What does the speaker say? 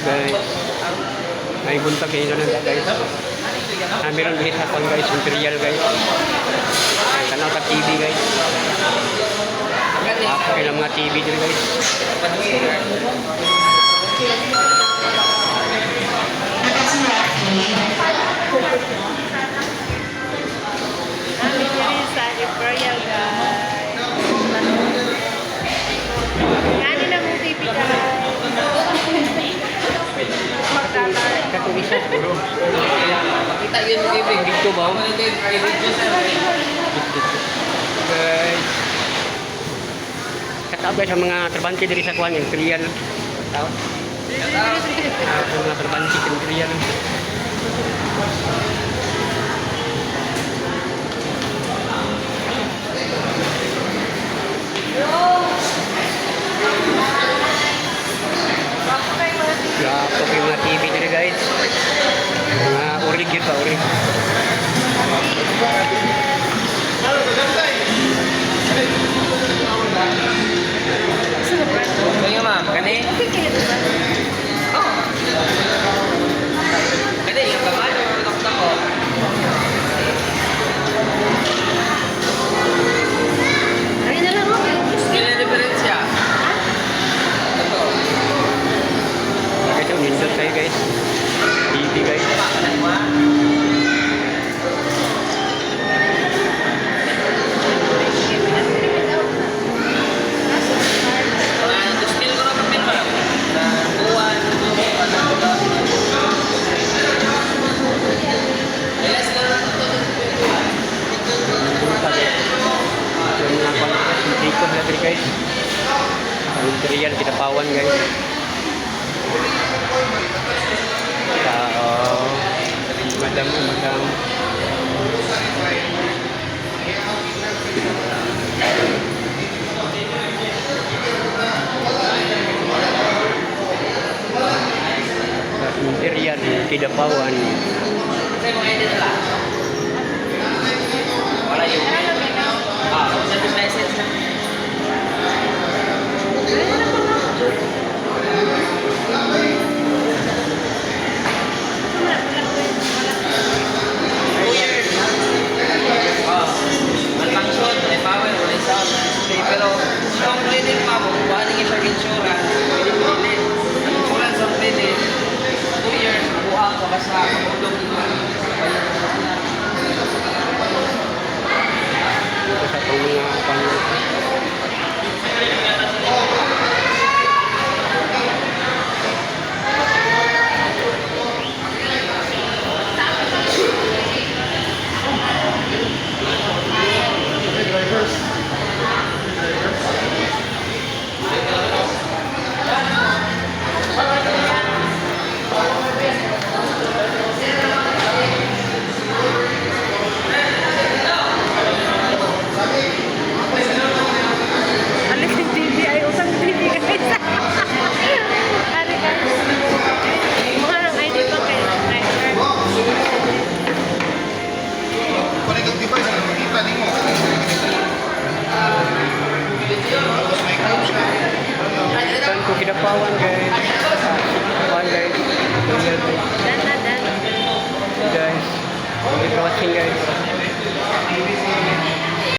Guys. Ay buntag kayo na guys. Ah, meron din sa kwan guys, Imperial guys. Ay, tanaw ta TV guys. Ah, kailang mga TV dito guys. Kami diri sa Imperial, guys. Ngani na mong TV, guys. Magtatay. Katong isa siguro. Makita yun yung TV. Dito ba? Ano yung religious Guys. Katabi sa mga trabante diri sa kwan Imperial. Tao. Ah, sa mga trabante sa Imperial. Gapo kay mga TV diri guys. Mga urig yun pa, urig. Kaya ma'am, kani? Okay kayo, diba? Oh. Kani, yung kamay, yung taktak ko. Ayun na lang, okay. Yun ang diferensya. Ito. Guys, ang nindot kayo guys. TV guys. Tama ka na mo. Still ko na kapil ma'am. Na buwan, ano, ano, Kaya sila na ito. Buntag eh. Yung mga kwan guys, yung triko sila diri guys. Ang Imperial, kinapawan guys. Tao. Madam, madam. Sa Imperial, Kidapawan. Kasi mga edit nila. Wala yung... Ah, service license na. 2 years. Ah, malfunction, may power, wala sound, display. Pero sa credit pa mo, kuha niya siya insurance, pwede mo ulit. Ang insurance ang credit, 2 years, mabuha ka basta matulog mo. Ito sa itong mga kwan. Alis yung TV ay usang TV guys. Ari guys. Mukha ng ID pa kayo. Ay, sir. Connect ang device, ano makita nimo. Tapos may cam siya. Saan ko Kidapawan guys.